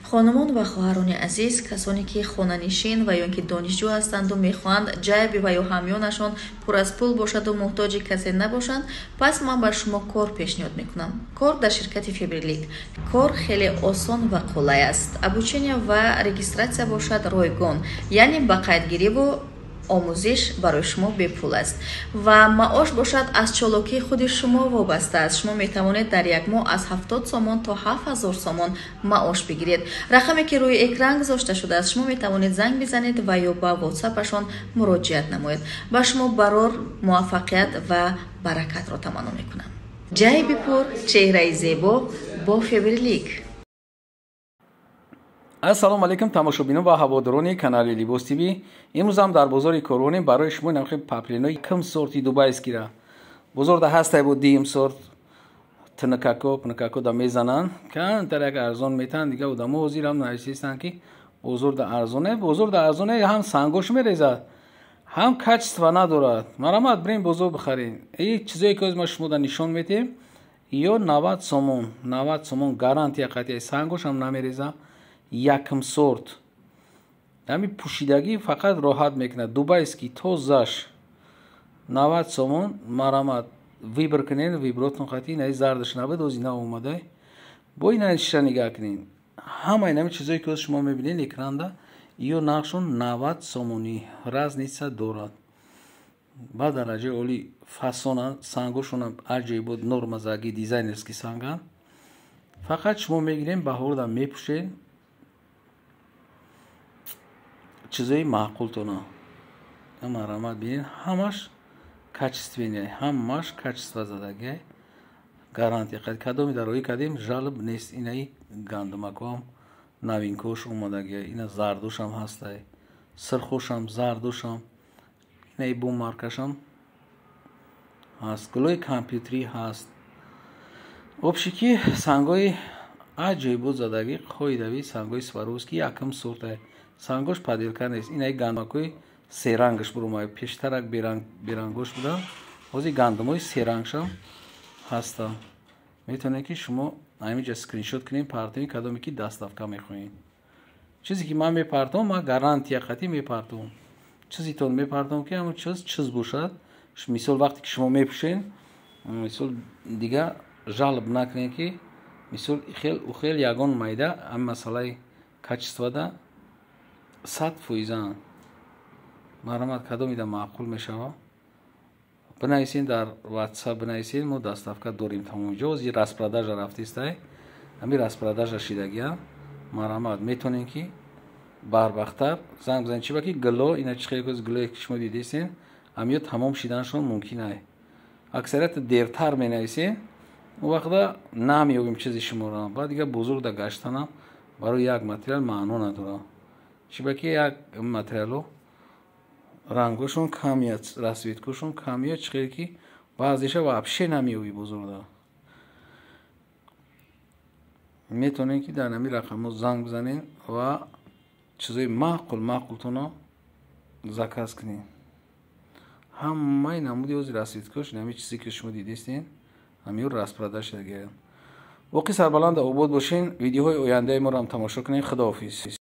Хонумон ва хоҳарони азиз, касоне ки хонанишин ва ё ки донишҷӯ ҳастанду мехоҳанд ҷайби ва ё ҳамёнашон пур аз пул бошаду муҳтоҷи касе набошанд, пас ман ба шумо кор пешниҳод мекунам. Кор дар ширкати Фаберлик. Кор хеле осон ва қулай аст. Обучение ва регистрация бошад ройгон, яъне ба қайдгириву омӯзиш барои шумо бепул аст ва маош бошад аз чолокии худи шумо вобаста аст. Шумо метавонед дар як моҳ аз 70 сомон то 7000 сомон маош бигиред. Рақаме ки рӯи экран гузошта шудааст, шумо метавонед занг бизанед ва ё ба ватсапашон муроҷиат намоед. Ба шумо барор, муваффақият ва баракатро таманно мекунам. Ҷайби пур, чеҳраи зебо бо Фаберлик. Ассалому алайкум тамошобинон ва ҳаводорони канали Либос ТВ. Имрӯз ҳам дар бозори Корвонем барои шумо намхи паплинои ким сорти дубайскира. Бозорда ҳастай бо дим сорт тнакако, пнакако да мезананд. Кантар як арзон метан, дига одамо ҳозир ҳам нависистанд ки бозорда арзоне, бозорда арзоне ҳам сангош мерезад, ҳам качество надорад. Марамат бирем бозор бихарем. Ин чизое ки мо шумо да нишон метем, ё 90 сомон, 90 сомон гарантия қатъи сангош ҳам намерезад. Якм сорт. Ҳами пӯшидагӣ фақат роҳат мекунад. Дубайский тозаш 90 сомон. Марамат выбор кунед, выбротон қатъи наи зардаш набуд, ози нав омадай. Бо ина шиша нигаҳ кунед. Ҳамаи нами чизое ки шумо мебинед экранда, ё нархшон 90 сомонӣ разница дорад. Ба дараҷаи олӣ фасонанд, сангошонам аҷоибот нормазаги дизайнерский санганд. Фақат шумо мегирем баҳорда мепӯшед чизои маъқултона. Марамат бинед, ҳамаш качественный, ҳамаш качество задагиай. Гарантия кадоми дароӣ кардем, жалоб нест. Инаи гандумакоам новинкош омадагиай, ина зардошам ҳастай, сирхошам, зардошам, инаи бу маркашам ҳаст, гулои компютерӣ ҳаст. Обши ки сангои аҷоибот задагӣ, қоидави сангои Сваровский якм сортай. Сангош паделка нест. Инаи гандумакои серангаш буромад. Пештарак берангош буда, ҳозир гандумои серангшам ҳастанд. Метавонед ки шумо ҳаминҷа скриншот кунед, партоед кадоме ки доставка мехоҳед. Чизе ки ман мепартом, ман гарантия қатъӣ мепартом. Чизитон мепартом ки ҳамон чиз чиз бошад. Мисол вақте ки шумо мепӯшед, мисол дига жалоб накунед ки мисол хел ухел ягон майда ҳамин масъалаи качествода 100%. Марамат кадомида маъқул мешавад, бинависед дар WhatsApp, бинависед, мо доставка дорем тамоми ҷо. Ҳозир распродажа рафтистай, ҳамин распродажа шидагия. Марамат метавонед ки барвақттар занг бизанед. Чиба ки гило, ина чи хеле гилое ки шумо дидистед, ҳамиё тамом шиданашон мумкин ай. Аксарияти дертар менависед, он вақта намеёбем чизи шуморо. Баъд дига бузургда гаштанам барои як материал маъно надорад. Чиба ки як материало рангошон камия, расцветкошон камия, чӣ хеле ки баъзеша вообще намеёбӣ бозорда. Метавонед ки дар ҳамин рақамҳо занг бизанед ва чизои маъқул маъқултонро заказ кунед. Ҳамаи намуди ҳозир расцветкош, ҳамин чизе ки шумо дидистед, ҳамиё распродаж шудагианд. Боқӣ сарбаланда обод бошен. Видеоҳои ояндаи моро ҳам тамошо кунед. Худоҳофиз.